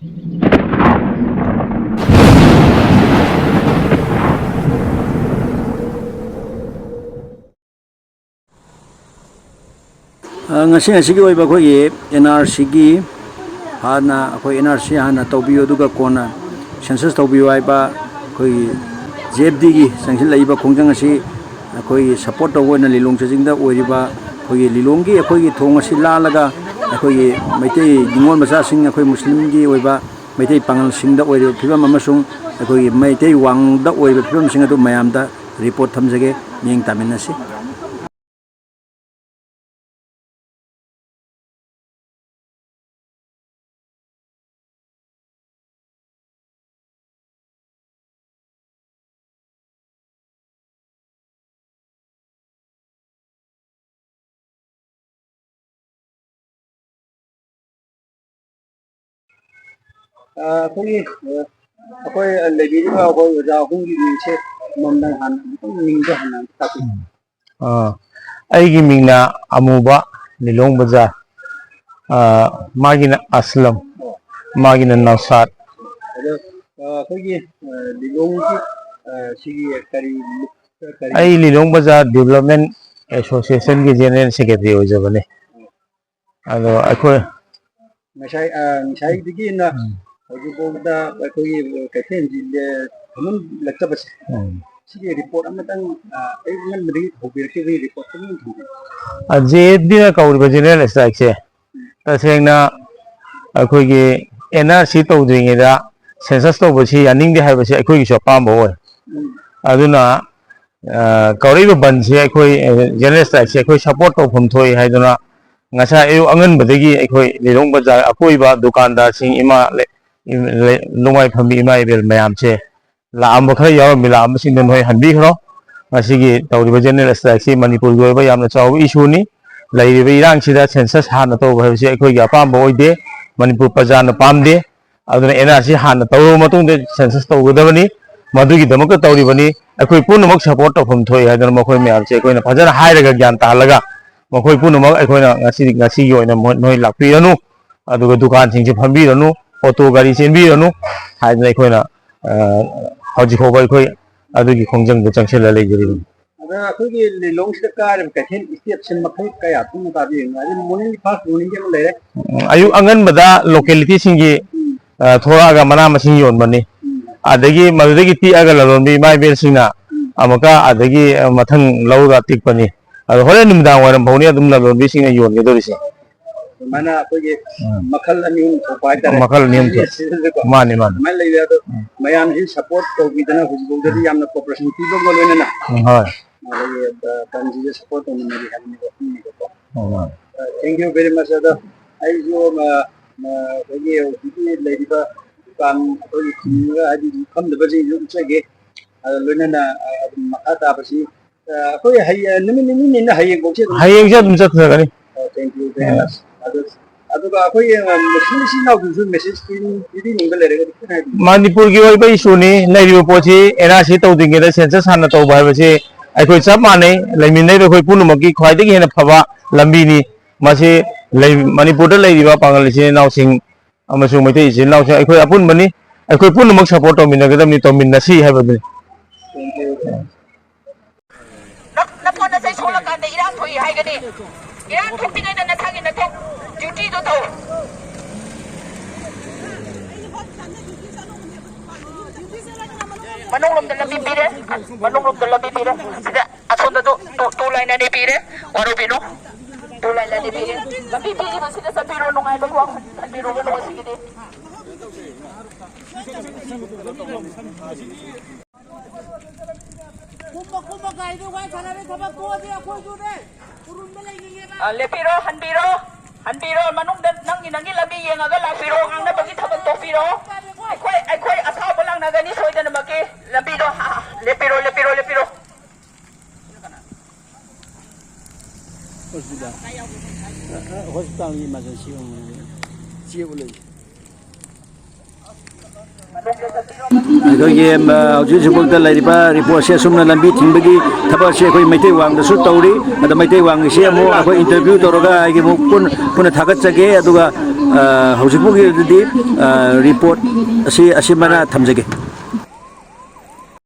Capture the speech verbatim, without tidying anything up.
ꯑ, ꯉꯁꯤ, ꯉꯁꯤꯒꯤ ꯑꯣꯏꯕ ꯑꯩꯈꯣꯏꯒꯤ ꯑꯦꯟ ꯑꯥꯔ ꯁꯤꯒꯤ ꯍꯥꯟꯅ ꯑꯩꯈꯣꯏ ꯑꯦꯟ ꯑꯥꯔ ꯁꯤ ꯍꯥꯟꯅ ꯇꯧꯕꯤꯌꯨ, ꯑꯗꯨꯒ ꯀꯣꯟꯅ ꯁꯦꯟꯁꯁ ꯇꯧꯕꯤꯌꯨ ꯍꯥꯏꯕ ꯑꯩꯈꯣꯏꯒꯤ ꯖꯦ ꯑꯦꯐ ꯗꯤꯒꯤ ꯆꯪꯁꯤꯜꯂꯛꯏꯕ ꯈꯣꯡꯖꯪ ꯑꯁꯤ ꯑꯩꯈꯣꯏꯒꯤ ꯁꯄꯣꯔꯠ ꯇꯧꯕ ꯑꯣꯏꯅ ꯂꯤꯂꯣꯡ ꯆꯥꯖꯤꯡꯗ ꯑꯣꯏꯔꯤꯕ ꯑꯩꯈꯣꯏꯒꯤ ꯂꯤꯂꯣꯡꯒꯤ ꯑꯩꯈꯣꯏꯒꯤ ꯊꯣꯡ ꯑꯁꯤ ꯂꯥꯜꯂꯒ ꯑꯩꯈꯣꯏꯒꯤ ꯃꯩꯇꯩ ꯅꯤꯉꯣꯜ ꯃꯆꯥꯁꯤꯡ, ꯑꯩꯈꯣꯏ ꯃꯨꯁꯂꯤꯝꯒꯤ ꯑꯣꯏꯕ ꯃꯩꯇꯩ ꯄꯥꯉꯜꯁꯤꯡꯗ ꯑꯣꯏꯔꯤꯕ ꯐꯤꯕꯝ ꯑꯃꯁꯨꯡ ꯑꯩꯈꯣꯏꯒꯤ ꯃꯩꯇꯩ ꯋꯥꯡꯃꯗ ꯑꯣꯏꯔꯤꯕ ꯐꯤꯕꯝꯁꯤꯡ ꯑꯗꯨ ꯃꯌꯥꯝꯗ ꯔꯤꯄꯣꯔꯠ ꯊꯝꯖꯒꯦ꯫ ꯃꯤꯠꯌꯦꯡ ꯇꯥꯃꯤꯟꯅꯁꯤ꯫ ꯑ, ꯑꯩꯈꯣꯏꯒꯤ, ꯑ, ꯑꯩꯈꯣꯏ ꯂꯩꯕꯤꯔꯤꯕ ꯑꯩꯈꯣꯏ ꯑꯣꯖꯥ ꯑꯍꯨꯝꯒꯤ ꯃꯤꯡꯁꯦ ꯑꯃꯃꯝꯗꯪ ꯍꯥꯟꯅ ꯑꯃꯨꯛꯇꯪ ꯃꯤꯡꯗꯣ ꯍꯥꯟꯅ ꯑꯃꯨꯛꯇ ꯇꯥꯛꯄꯤꯌꯨ꯫ ꯑꯥ, ꯑꯩꯒꯤ ꯃꯤꯡꯅ ꯑꯃꯨꯕ, ꯂꯤꯂꯣꯡ ꯕꯖꯥꯔ꯫ ꯑꯥ, ꯃꯥꯒꯤꯅ ꯑꯁꯂꯝ, ꯃꯥꯒꯤꯅ ꯅꯧꯁꯥꯗ꯫ ꯑꯗꯣ, ꯑ, ꯑꯩꯈꯣꯏꯒꯤ, ꯑ, ꯂꯤꯂꯣꯡꯒꯤ, ꯑ, ꯁꯤꯒꯤ ꯀꯔꯤ, ꯀꯔꯤ ꯑꯩ ꯂꯤꯂꯣꯡ ꯕꯖꯥꯔ ꯗꯤꯕꯂꯞꯃꯦꯟ ꯑꯦꯁꯣꯁꯤꯌꯦꯁꯟꯒꯤ ꯖꯦꯅꯔꯦꯜ ꯁꯦꯀ꯭ꯔꯦꯇꯔꯤ ꯑꯣꯏꯖꯕꯅꯤ꯫ ꯑꯗꯣ ꯑꯩꯈꯣꯏ ꯉꯁꯥꯏ, ꯑ, ꯉꯁꯥꯏꯗꯒꯤꯅ ꯎꯝ꯫ ꯍꯧꯖꯤꯛꯐꯥꯎꯗ ꯑꯩꯈꯣꯏꯒꯤ ꯀꯩꯊꯦꯜꯁꯤ ꯐꯝꯍꯜꯂꯛꯇꯕꯁꯦ, ꯎꯝ꯫ ꯁꯤꯒꯤ ꯔꯤꯄꯣꯔꯠ ꯑꯃꯇꯪ, ꯑ, ꯑꯌꯨꯛ ꯉꯟꯕꯗꯒꯤ ꯍꯧꯕꯤꯔꯛꯈꯤꯕꯒꯤ ꯔꯤꯄꯣꯔꯠ ꯑꯃꯇꯪ ꯊꯝꯕꯤꯌꯨ꯫ ꯑ, ꯖꯦ ꯑꯦꯐ ꯗꯤꯅ ꯀꯧꯔꯤꯕ ꯖꯦꯅꯔꯦꯜ ꯁ꯭ꯇ꯭ꯔꯥꯏꯛꯁꯦ ꯇꯁꯦꯡꯅ ꯑꯩꯈꯣꯏꯒꯤ ꯑꯦꯟ ꯑꯥꯔ ꯁꯤ ꯇꯧꯗ꯭ꯔꯤꯉꯩꯗ ꯁꯦꯟꯁꯁ ꯇꯧꯕꯁꯤ ꯌꯥꯅꯤꯡꯗꯦ ꯍꯥꯏꯕꯁꯤ ꯑꯩꯈꯣꯏꯒꯤꯁꯨ ꯑꯄꯥꯝꯕ ꯑꯣꯏ꯫ ꯎꯝ꯫ ꯑꯗꯨꯅ, ꯑ, ꯀꯧꯔꯛꯏꯕ ꯕꯟꯁꯤ ꯑꯩꯈꯣꯏ, ꯑ, ꯖꯦꯅꯔꯦꯜ ꯁ꯭ꯇ꯭ꯔꯥꯏꯛꯁꯤ ꯑꯩꯈꯣꯏ ꯁꯄꯣꯔꯠ ꯇꯧꯐꯝ ꯊꯣꯛꯏ ꯍꯥꯏꯗꯨꯅ ꯉꯁꯥꯏ ꯑꯌꯨꯛ ꯑꯉꯟꯕꯗꯒꯤ ꯑꯩꯈꯣꯏ ꯂꯤꯂꯣꯡ ꯕꯖꯥꯔ ꯑꯀꯣꯏꯕ ꯗꯨꯀꯥꯟꯗꯥꯔꯁꯤꯡ, ꯏꯃꯥ ꯂꯩ-, ꯂꯩ-, ꯂꯨꯃꯥꯏ ꯐꯝꯕꯤ ꯏꯃꯥ ꯏꯕꯦꯜ ꯃꯌꯥꯝꯁꯦ ꯂꯥꯛꯑꯝꯕ ꯈꯔ ꯌꯥꯎꯔꯝꯃꯤ, ꯂꯥꯛꯑꯝꯕꯁꯤꯡꯗꯣ ꯅꯣꯏ ꯍꯟꯕꯤꯈ꯭ꯔꯣ꯫ ꯉꯁꯤꯒꯤ ꯇꯧꯔꯤꯕ ꯖꯦꯅꯔꯦꯜ ꯁ꯭ꯇ꯭ꯔꯥꯏꯛꯁꯤ ꯃꯅꯤꯄꯨꯔꯒꯤ ꯑꯣꯏꯕ ꯌꯥꯝꯅ ꯆꯥꯎꯕ ꯏꯁꯨꯅꯤ꯫ ꯂꯩꯔꯤꯕ ꯏꯔꯥꯡꯁꯤꯗ ꯁꯦꯟꯁꯁ ꯍꯥꯟꯅ ꯇꯧꯕ ꯍꯥꯏꯕꯁꯤ ꯑꯩꯈꯣꯏꯒꯤ ꯑꯄꯥꯝꯕ ꯑꯣꯏꯗꯦ, ꯃꯅꯤꯄꯨꯔ ꯄ꯭ꯔꯖꯥꯅ ꯄꯥꯝꯗꯦ꯫ ꯑꯗꯨꯅ ꯑꯦꯟ ꯑꯥꯔ ꯁꯤ ꯍꯥꯟꯅ ꯇꯧꯔꯕ ꯃꯇꯨꯡꯗ ꯁꯦꯟꯁꯁ ꯇꯧꯒꯗꯕꯅꯤ꯫ ꯃꯗꯨꯒꯤꯗꯃꯛꯇ ꯇꯧꯔꯤꯕꯅꯤ꯫ ꯑꯩꯈꯣꯏ ꯄꯨꯝꯅꯃꯛ ꯁꯄꯣꯔꯠ ꯇꯧꯐꯝ ꯊꯣꯛꯏ ꯍꯥꯏꯗꯅ ꯃꯈꯣꯏ ꯃꯌꯥꯝꯁꯦ ꯑꯩꯈꯣꯏꯅ ꯐꯖꯅ ꯍꯥꯏꯔꯒ ꯒ꯭ꯌꯥꯟ ꯇꯥꯍꯜꯂꯒ ꯃꯈꯣꯏ ꯄꯨꯝꯅꯃꯛ ꯑꯩꯈꯣꯏꯅ ꯉꯁꯤ, ꯉꯁꯤꯒꯤ ꯑꯣꯏꯅ ꯃꯣꯏ, ꯅꯣꯏ ꯂꯥꯛꯄꯤꯔꯅꯨ, ꯑꯗꯨꯒ ꯗꯨꯀꯥꯟꯁꯤꯡꯁꯦ ꯐꯝꯕꯤꯔꯅꯨ꯫ ꯑꯣꯇꯣ ꯒꯥꯔꯤ ꯆꯦꯟꯕꯤꯔꯅꯨ ꯍꯥꯏꯗꯅ ꯑꯩꯈꯣꯏꯅ, ꯑ, ꯍꯧꯖꯤꯛ ꯐꯥꯎꯕ ꯑꯩꯈꯣꯏ ꯑꯗꯨꯒꯤ ꯈꯣꯡꯖꯪꯗ ꯆꯪꯁꯤꯜꯂ ꯂꯩꯖꯔꯤꯕꯅꯤ꯫ ꯑꯗ ꯑꯩꯈꯣꯏꯒꯤ ꯂꯤꯂꯣꯡꯁꯤꯗ ꯀꯥꯔꯤꯕ ꯀꯩꯊꯦꯜ ꯏꯁꯇꯦꯠꯁꯦ ꯃꯈꯜ ꯀꯌꯥ ꯊꯣꯛꯅ ꯀꯥꯕꯤꯔꯤꯅꯣ? ꯍꯥꯏꯗꯤ ꯃꯣꯔꯅꯤꯡ ꯐꯥꯔꯁ ꯃꯣꯔꯅꯤꯡꯒꯤ ꯑꯃ ꯂꯩꯔꯦ꯫ ꯎꯝ, ꯑꯌꯨꯛ ꯑꯉꯟꯕꯗ ꯂꯣꯀꯦꯂꯤꯇꯤꯁꯤꯡꯒꯤ, ꯎꯝ꯫ ꯑ, ꯊꯣꯛꯂꯛꯑꯒ ꯃꯅꯥ ꯃꯁꯤꯡ ꯌꯣꯟꯕꯅꯤ꯫ ꯎꯝ꯫ ꯑꯗꯒꯤ ꯃꯗꯨꯗꯒꯤ ꯇꯦꯛꯑꯒ ꯂꯂꯣꯟꯕꯤ ꯏꯃꯥ ꯏꯕꯦꯜꯁꯤꯡꯅ ꯎꯝ꯫ ꯑꯃꯨꯛꯀ ꯑꯗꯒꯤ, ꯑ, ꯃꯊꯪ ꯂꯧꯔꯒ ꯇꯤꯛꯄꯅꯤ꯫ ꯑꯗꯣ ꯍꯣꯔꯦꯟ ꯅꯨꯃꯤꯗꯥꯡ ꯋꯥꯏꯔꯝ ꯐꯥꯎꯅꯤ ꯑꯗꯨꯝ ꯂꯂꯣꯟꯕꯤꯁꯤꯡꯅ ꯌꯣꯟꯒꯗꯧꯔꯤꯁꯦ꯫ ꯑꯗꯨꯃꯥꯏꯅ ꯑꯩꯈꯣꯏꯒꯤ ꯎꯝ꯫ ꯃꯈꯜ ꯑꯅꯤ ꯑꯍꯨꯝ ꯊꯣꯛꯄ ꯍꯥꯏꯇꯥꯔꯦ꯫ ꯃꯈꯜ ꯑꯅꯤ ꯑꯍꯨꯝ ꯊꯣꯛ-, ꯁꯤꯗꯁꯨꯀꯣ꯫ ꯃꯥꯅꯤ, ꯃꯥꯅꯤ꯫ ꯑꯗꯨꯃꯥꯏꯅ ꯂꯩꯔꯦ꯫ ꯑꯗꯣ ꯎꯝ꯫ ꯃꯌꯥꯝꯁꯤ ꯁꯞꯄꯣꯔꯠ ꯇꯧꯕꯤꯗꯅ ꯍꯧꯖꯤꯛ ꯐꯥꯎꯗꯗꯤ ꯌꯥꯝꯅ ꯀꯣꯑꯣꯄꯔꯦꯁꯟ ꯄꯤꯕꯒ ꯂꯣꯏꯅꯅ ꯎꯝ, ꯍꯣꯏ꯫ ꯑꯗꯒꯤ, ꯑ, ꯕꯟꯁꯤꯁꯨ ꯁꯞꯄꯣꯔꯠ ꯇꯧꯃꯤꯟꯅꯔꯤ ꯍꯥꯏꯕꯅꯤꯀꯣ, ꯄꯨꯟꯅꯀꯣ꯫ ꯎꯝ, ꯍꯣꯏ꯫ ꯑ, thank you very much꯫ ꯑꯗꯣ ꯑꯩꯁꯨ, ꯑ, ꯑ, ꯑꯩꯈꯣꯏꯒꯤ ꯍꯧꯖꯤꯛꯀꯤ ꯂꯩꯔꯤꯕ ꯗꯨꯀꯥꯟ ꯑꯩꯈꯣꯏꯒꯤ ꯊꯤꯡꯉꯒ ꯍꯥꯏꯗꯤ ꯐꯝꯗꯕꯁꯤꯡꯁꯨ ꯎꯠꯆꯒꯦ꯫ ꯑꯗ ꯂꯣꯏꯅꯅ, ꯑ, ꯑꯗꯨꯝ ꯃꯈꯥ ꯇꯥꯕꯁꯤ ꯑ, ꯑꯩꯈꯣꯏ ꯍꯌꯦꯡ, ꯅꯨꯃꯤꯠ ꯅꯤꯅꯤ ꯅꯤꯅ ꯍꯌꯦꯡꯐꯥꯎꯁꯦ ꯑꯗꯨꯝ ꯍꯌꯦꯡꯁꯦ ꯑꯗꯨꯝ ꯆꯠꯊꯒꯅꯤ꯫ ꯑ, thank you very much꯫ ꯑꯗꯨ, ꯑꯗꯨꯒ ꯑꯩꯈꯣꯏꯒꯤ, ꯑ, ꯃꯨꯁꯂꯤꯝ ꯏꯆꯤꯟ ꯏꯅꯥꯎꯁꯤꯡꯁꯨ ꯃꯦꯁꯦꯖ ꯄꯤꯕꯤ-, ꯄꯤꯕꯤꯅꯤꯡꯕ ꯂꯩꯔꯒꯗꯤ ꯈꯤꯇꯪ ꯍꯥꯏꯕꯤꯌꯨ꯫ ꯃꯅꯤꯄꯨꯔꯒꯤ ꯑꯣꯏꯕ ꯏꯁꯨꯅꯤ꯫ ꯂꯩꯔꯤꯕ ꯄꯣꯠꯁꯤ ꯑꯦꯟ ꯑꯥꯔ ꯁꯤ ꯇꯧꯗ꯭ꯔꯤꯉꯩꯗ ꯁꯦꯟꯁꯁ ꯍꯥꯟꯅ ꯇꯧꯕ ꯍꯥꯏꯕꯁꯤ ꯑꯩꯈꯣꯏ ꯆꯞ ꯃꯥꯟꯅꯩ꯫ ꯂꯩꯃꯤꯟꯅꯔꯤꯕ ꯑꯩꯈꯣꯏ ꯄꯨꯝꯅꯃꯛꯀꯤ ꯈ꯭ꯋꯥꯏꯗꯒꯤ ꯍꯦꯟꯅ ꯐꯕ ꯂꯝꯕꯤꯅꯤ꯫ ꯃꯁꯤ ꯂꯩ-, ꯃꯅꯤꯄꯨꯔꯗ ꯂꯩꯔꯤꯕ ꯄꯥꯉꯜ ꯏꯆꯤꯟ ꯏꯅꯥꯎꯁꯤꯡ ꯑꯃꯁꯨꯡ ꯃꯩꯇꯩ ꯏꯆꯤꯟ ꯏꯅꯥꯎꯁꯤꯡ ꯑꯩꯈꯣꯏ ꯑꯄꯨꯟꯕꯅꯤ꯫ ꯑꯩꯈꯣꯏ ꯄꯨꯝꯅꯃꯛ ꯁꯞꯄꯣꯔꯠ ꯇꯧꯃꯤꯟꯅꯒꯗꯕꯅꯤ, ꯇꯧꯃꯤꯟꯅꯁꯤ ꯍꯥꯏꯕꯗꯨꯅꯤ꯫ ꯅ-, ꯅꯄꯣꯠ ꯅꯆꯩ ꯁꯣꯛꯂꯀꯥꯟꯗ ꯏꯔꯥꯡ ꯊꯣꯛꯏ ꯍꯥꯏꯒꯅꯤ꯫ ꯏꯔꯥꯡ ꯊꯣꯛꯇ꯭ꯔꯤꯉꯩꯗ ꯅꯁꯥꯒꯤ ꯅꯊꯧ ꯗ꯭ꯌꯨꯇꯤꯗꯣ ꯇꯧ꯫ ꯃꯅꯨꯡ ꯂꯣꯝꯗ ꯂꯝꯕꯤ ꯄꯤꯔꯦ, ꯃꯅꯨꯡ ꯂꯣꯝꯗ ꯂꯝꯕꯤ ꯄꯤꯔꯦ꯫ ꯁꯤꯗ ꯑꯁꯣꯝꯗ ꯇꯨ, ꯇꯨ, ꯇꯨ ꯂꯥꯏꯟ ꯑꯅꯤ ꯄꯤꯔꯦ, ꯋꯥꯔꯧꯕꯤꯅꯨ꯫ ꯇꯨ ꯂꯥꯏꯟ ꯑꯅꯤ ꯄꯤꯔꯦ꯫ ꯂꯝꯕꯤ ꯄꯤꯔꯤꯕꯁꯤꯗ ꯆꯠꯄꯤꯔꯣ, ꯅꯨꯡꯉꯥꯏꯕꯒꯤ ꯋꯥꯈꯜ ꯈꯟꯕꯤꯔꯨꯒꯅꯨ ꯉꯁꯤꯒꯤꯗꯤ꯫ ꯀꯨꯝꯃꯣ, ꯀꯨꯝꯃꯣ, ꯒꯥꯔꯤꯗꯣ ꯋꯥꯏ ꯁꯥꯟꯅꯔꯦ, ꯊꯕꯛ ꯇꯣꯛꯑꯗꯤ ꯑꯩꯈꯣꯏꯁꯨꯅꯦ ꯎꯔꯨꯝꯗ ꯂꯩꯅꯤꯡꯉꯦꯕ꯫ ꯑ, ꯂꯦꯞꯄꯤꯔꯣ, ꯍꯟꯕꯤꯔꯣ, ꯍꯟꯕꯤꯔꯣ, ꯃꯅꯨꯡꯗ ꯅꯪꯒꯤ, ꯅꯪꯒꯤ ꯂꯝꯕꯤ ꯌꯦꯡꯉꯒ ꯂꯥꯛꯄꯤꯔꯣ, ꯉꯥꯡꯅꯕꯒꯤ ꯊꯕꯛ ꯇꯣꯛꯄꯤꯔꯣ꯫ ꯑꯩꯈꯣꯏ, ꯑꯩꯈꯣꯏ ꯑꯁꯥꯎꯕ ꯂꯥꯡꯅꯒꯅꯤ ꯁꯣꯏꯗꯅꯃꯛꯀꯤ꯫ ꯂꯝꯕꯤꯗꯣ, ꯑ, ꯂꯦꯞꯄꯤꯔꯣ, ꯂꯦꯞꯄꯤꯔꯣ, ꯂꯦꯞꯄꯤꯔꯣ꯫ ꯍꯣꯁꯄꯤꯇꯥꯜ꯫ ꯑ, ꯑ, ꯍꯣꯁꯄꯤꯇꯥꯜꯒꯤ ꯏꯃꯥꯔꯖꯦꯟꯁꯤ ꯑꯣꯏꯅ ꯆꯦꯛ ꯂꯩ꯫ ꯑꯩꯈꯣꯏꯒꯤ ꯑ, ꯍꯧꯖꯤꯛ ꯍꯧꯖꯤꯛꯐꯥꯎꯗ ꯂꯩꯔꯤꯕ ꯔꯤꯄꯣꯔꯠꯁꯦ ꯑꯁꯨꯝꯅ ꯂꯝꯕꯤ ꯊꯤꯡꯕꯒꯤ ꯊꯕꯛꯁꯦ ꯑꯩꯈꯣꯏ ꯃꯩꯇꯩ ꯋꯥꯡꯗꯁꯨ ꯇꯧꯔꯤ꯫ ꯑꯗ ꯃꯩꯇꯩ ꯋꯥꯡꯒꯤꯁꯦ ꯑꯃꯨꯛ ꯑꯩꯈꯣꯏ ꯏꯟꯇꯔꯚ꯭ꯌꯨ ꯇꯧꯔꯒ ꯑꯩꯒꯤ ꯑꯃꯨꯛ ꯄꯨꯟ- ꯄꯨꯟꯅ ꯊꯥꯒꯠꯆꯒꯦ꯫ ꯑꯗꯨꯒ ꯑ, ꯍꯧꯖꯤꯛ ꯐꯥꯎꯒꯤ ꯑꯣꯏꯅꯗꯤ ꯑ, ꯔꯤꯄꯣꯔꯠ ꯑꯁꯤ ꯑꯁꯤꯃꯅ ꯊꯝꯖꯒꯦ꯫